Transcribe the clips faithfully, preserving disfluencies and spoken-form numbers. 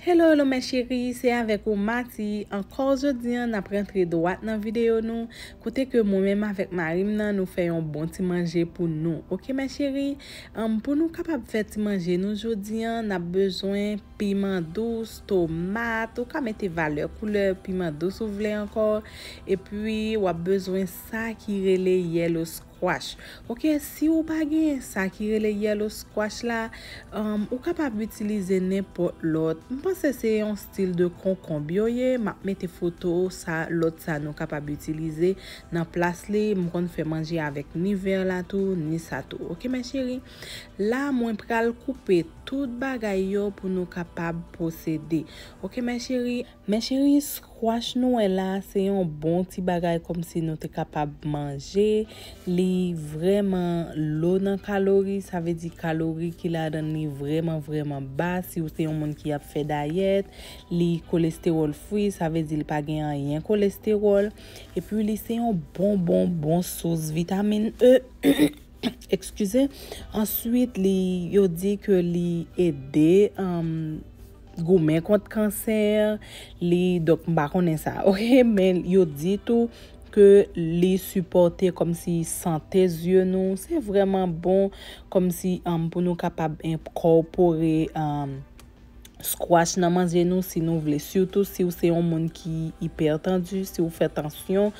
Hello, hello, mes chéries, se avèk ou Mati. Ankò jodi an, n ap rantre dwat nan videyo nou, kote ke mwen menm avèk mari m nan, nou fè yon bon ti manje pou nou. Oke, mes chéries? Anm, pou nou kapab fè ti manje nou jodi an, n ap bezwen piman dous, tomat, ou ka mete valè koulè piman dous ou vle ankò. Epi, w ap bezwen sa ki rele yellow squash. Oke, si ou pa gen sa ki rele yellow squash la, um, ou kapab itilize nenpòt lòt. M panse se yon stil de konkonb yo ye. M ap mete foto sa, lòt sa nou kapab itilize nan plas li. M konn fè manje avèk ni vè la tou, ni sa tou. Oke, mes chéries? La, mwen pral koupe tout bagay yo pou nou kapab pwosede. Oke, mes chéries? Mes chéries, squash nou wè la, se yon bon ti bagay kòmsi nou te kapab manje. Li vrèman lo nan kalori, sa vle di kalori ki ladan li vrèman, vrèman ba. Si w se yon moun ki ap fè dayèt, li kolestewòl fri, sa vle di li pa gen anyen kolestewòl. Epi li se yon bon, bon, bon sous vitamin E. Eskize. Answit, li, yo di ke li ede, um, goumen kont kansè, li, donk, m pa konnen sa, oke? Men yo di tou ke li sipòte kòmsi sante zye nou. Se vrèman bon kòmsi, um, pou nou kapab enkòpore, um, squash nan manje nou si nou vle. Sitou si w se yon moun ki ipètandu, si w fè tansyon,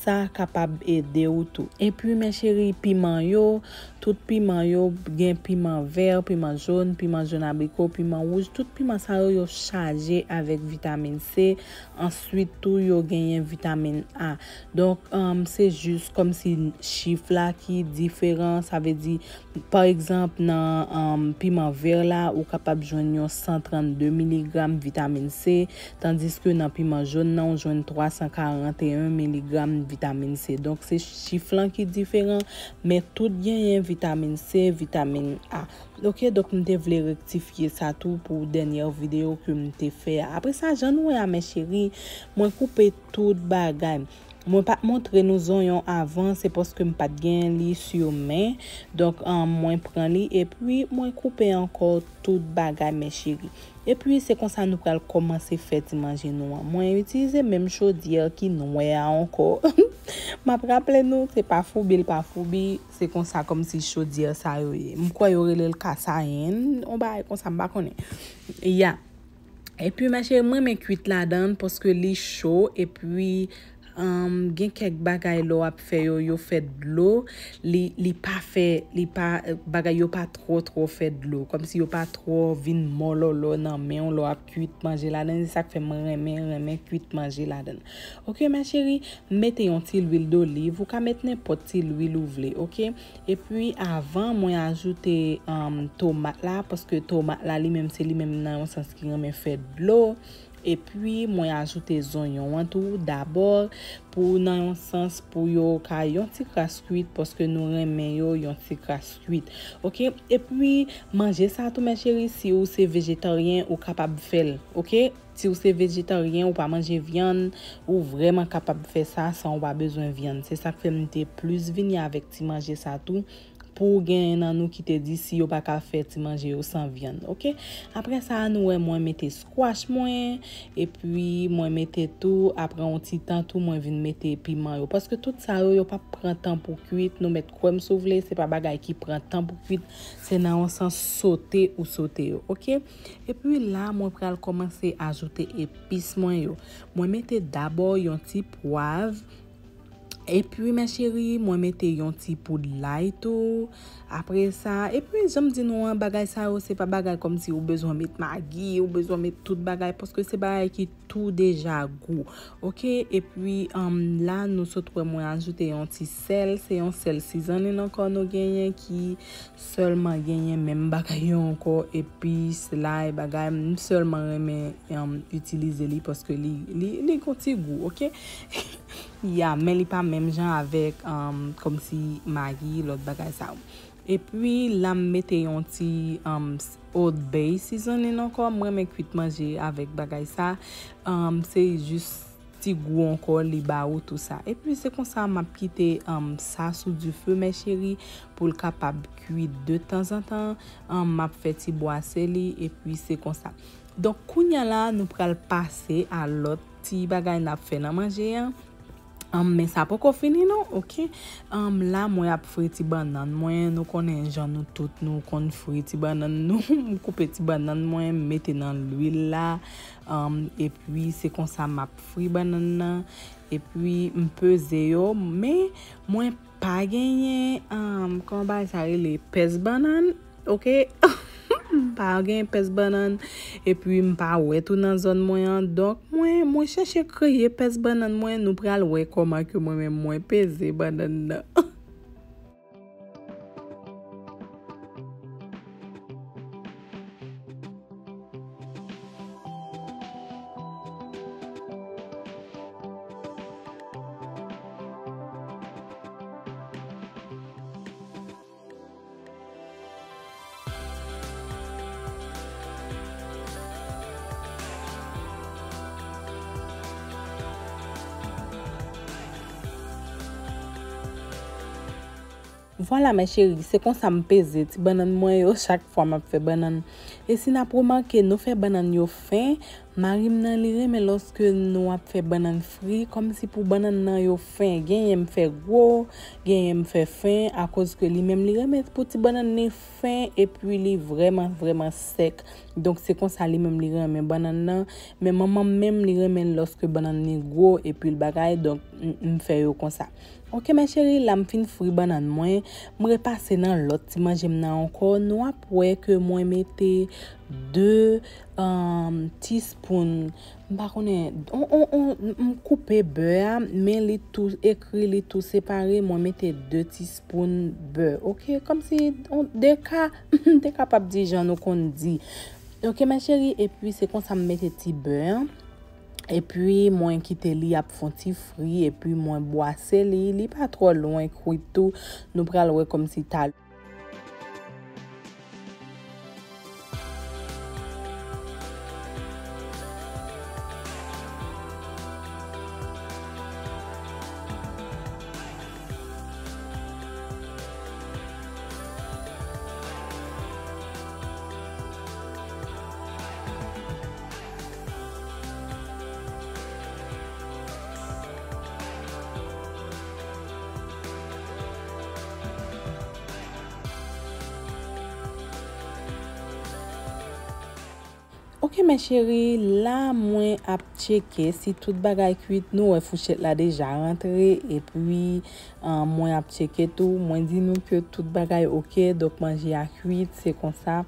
sa kapab ede w tou. Epi, mes chéries, piman yo, tout piman yo, gen piman vè, piman jòn, piman jòn abriko, piman wouj, tout piman sa yo, yo chaje avèk vitamin C. Answit tou, yo genyen vitamin A. Donk, um, se jis kòmsi chif la ki diferan, sa vle di, pa egzanp, nan, um, piman vè la, ou kapab jwenn yon san trannde miligram vitamin C, tandiske nan piman jòn nan, ou jwenn twa san karanteyen miligram vitamin C. Donk, se chif lan ki diferan, men tout genyen vitamin C, vitamin A. Oke, donk, m te vle rektifye sa tou pou dènyè videyo ke m te fè a. Apre sa, jan nou wè a, mes chéries, mwen koupe tout bagay. Mwen pa t montre nou zonyon avan, se paske m pa t gen li sou men. Donk, um, mwen pran li epi mwen koupe ankò tout bagay, mes chéries. Epi, se konsa nou pral kòmanse fè ti manje nou an. Mwen itilize menm chodyè ki nwè a ankò. M ap raple nou, se pa foubi, l pa foubi, se konsa kòmsi chodyè sa yo ye. M kwè yo rele l kasayen, yon bagay konsa, m pa konnen. Ya. Epi, mes chéries, mwen renmen kwit ladan l paske li cho, epi, um, gen kèk bagay lè w ap fè yo, yo fè dlo, li, li pa fè, li pa, bagay yo pa twò, twò fè dlo, kòmsi yo pa twò vin mòlòlò nan men w lè w ap kwit manje ladan l, se sa k fè mwen renmen, renmen kwit manje ladan l. Oke, mes chéries, mete yon ti lwil doliv, ou ka met nenpòt ti lwil ou vle, oke? Epi, avan, mwen ajoute, um, tomat la, paske tomat la, li menm, se li menm nan yon sans ki renmen fè dlo. Epi, mwen ajoute zonyon an tou, dabò, pou nan yon sans, pou yo ka yon ti kras kwit, paske nou renmen yo yon ti kras kwit. Oke? Epi, manje sa tou, mes chéries, si ou se vejetaryen, ou kapab fè l, oke? Si ou se vejetaryen, ou pa manje vyann, ou vrèman kapab fè sa san ou pa bezwen vyann. Se sa k fè m te plis vini avèk ti manje sa tou, pou genyen nan nou ki te di si yo pa ka fè ti manje yo san vyann, oke? Apre sa, nou wè mwen mete squash mwen, epi mwen mete tou, apre yon ti tan tou, mwen vin mete piman yo. Paske tout sa yo, yo p ap pran tan pou kwit, nou mèt kwè m si w vle, se pa bagay ki pran tan pou kwit, se nan yon sans sote ou sote yo, oke? Epi la, mwen pral kòmanse ajoute epis mwen yo. Mwen mete dabò yon ti pwav. Epi, mes chéries, mwen mete yon ti poud lay tou. Apre sa, epi, jan m di nou an, bagay sa yo, se pa bagay kòmsi ou bezwen met magi, ou bezwen met tout bagay, paske se bagay ki tou deja gou. Oke? Epi, um, la, nou sot wè mwen ajoute yon ti sèl. Se yon sèl seasoning ankò nou genyen ki sèlman genyen menm bagay yo ankò, epis, lay, bagay. M sèlman renmen, um, itilize li paske li, li, li gon ti gou, oke? Ya, men li pa menm jan avèk, um, kòmsi magi, lòt bagay sa yo. Epi, la, m mete yon ti, um, Old Bay seasoning ankò. M renmen kwit manje avèk bagay sa. Um, se jis ti gou ankò, li ba ou tou sa. Epi, se konsa, m ap kite, um, sa sou dife, mes chéries, pou l kapab kwi de tanzantan. Um, m ap fè ti bwase li, epi se konsa. Donk, kounya la, nou pral pase a lòt ti bagay n ap fè nan manje an. Anm, men sa poko fini non, oke? Anm, la, mwen ap fri ti bannann mwen. Nou konnen jan nou tout, nou konn fri ti bannann nou. M koupe ti bannann mwen, m mete nan lwil la. Anm, epi, se konsa m ap fri bannann nan. Epi, m peze yo. Men, mwen pa genyen, anm, kòman bagay sa rele? Pèse bannann, oke? M pa genyen pèse bannann, epi m pa wè tou nan zòn mwen an. Donk, mwen, mwen chèche kreye pèse bannann mwen. Nou pral wè kòman ke mwen menm mwen peze bannann nan. Vwala, mes chéries, se konsa m peze ti bannann mwen yo chak fwa m ap fè bannann. E si n ap remake, nou fè bannann yo fen, mari m nan li renmen lòske nou ap fè bannann fri, kòmsi pou bannann nan yo fen. Genyen m fè gwo, genyen m fè fen, akoz ke li menm li renmen pou ti bannann li fen, epi li vrèman, vrèman sèk. Donk, se konsa li menm li renmen bannann nan. Men manman m menm, li renmen l lòske bannann li gwo, epi l bagay, donk, m, m fè yo konsa. Oke, mes chéries, la m fin fri bannann mwen. M repase nan lòt ti manje m nan ankò. Nou ap wè ke mwen mete de, um, teaspoon. M pa konnen, on, on, on, m, m koupe bè a, men li tou ekri, li tou separe. Mwen mete de teaspoon bè. Oke, kòmsi, on, de ka, m te kapab di jan nou konn di. Oke, mes chéries, epi se konsa m mete ti bè an. Epi mwen kite li ap fon ti fri, epi mwen bwase li. Li pa twò lwen kwit tou. Nou pral wè kòmsi ta. Oke, mes chéries, la mwen ap tcheke si tout bagay kwit. Nou wè fouchèt la deja rantre, epi, ah, mwen ap tcheke tou. Mwen di nou ke tout bagay oke, donk manje a kwit, se konsa,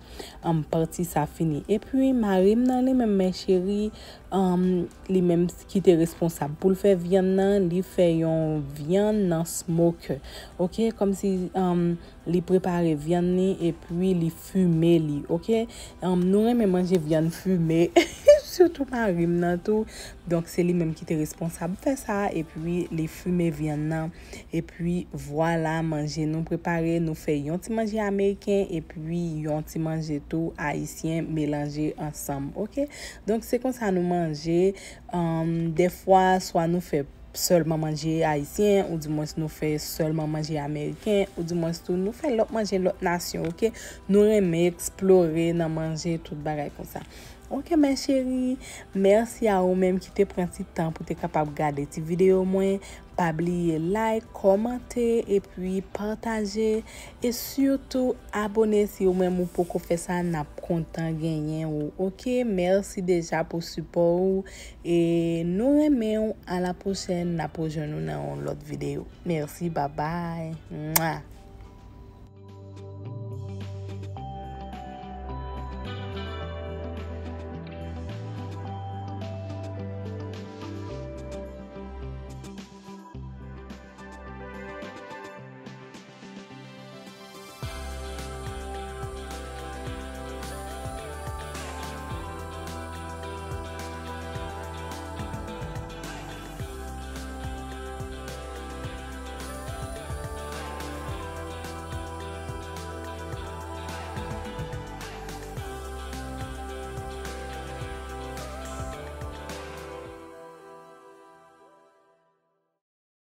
ah, pati sa fini. Epi, mari m nan li menm, mes chéries, um, li menm ki te responsab pou l fè vyann nan, li fè yon vyann nan smoker. Oke, kòmsi, um, li prepare vyann li epi li fime li, oke? Um, nou renmen manje vyann fime, sitou mari m nan tou. Donk, se li menm ki te responsab fè sa, epi li fime vyann nan. Epi, vwala, manje nou prepare. Nou fè yon ti manje ameriken epi yon ti manje tou ayisyen melanje ansanm, oke? Donk, se konsa nou manje. Um, dèfwa, swa nou fè sèlman manje ayisyen, oudimwens nou fè sèlman manje ameriken, oudimwens tou nou fè lòt manje lòt nasyon, oke? Nou renmen eksplore nan manje, tout bagay konsa. Oke, mes chéries, mèsi a ou menm ki te pran ti tan pou te kapab gade ti videyo mwen. Pa bliye like, kòmante, epi pataje. E sitou, abone si ou menm ou poko fè sa, n ap kontan genyen ou. Oke, mèsi deja pou sipò ou. E nou renmen w. A la pwochèn, n ap rejwenn ou nan yon lòt videyo. Mèsi, babay. Mwa.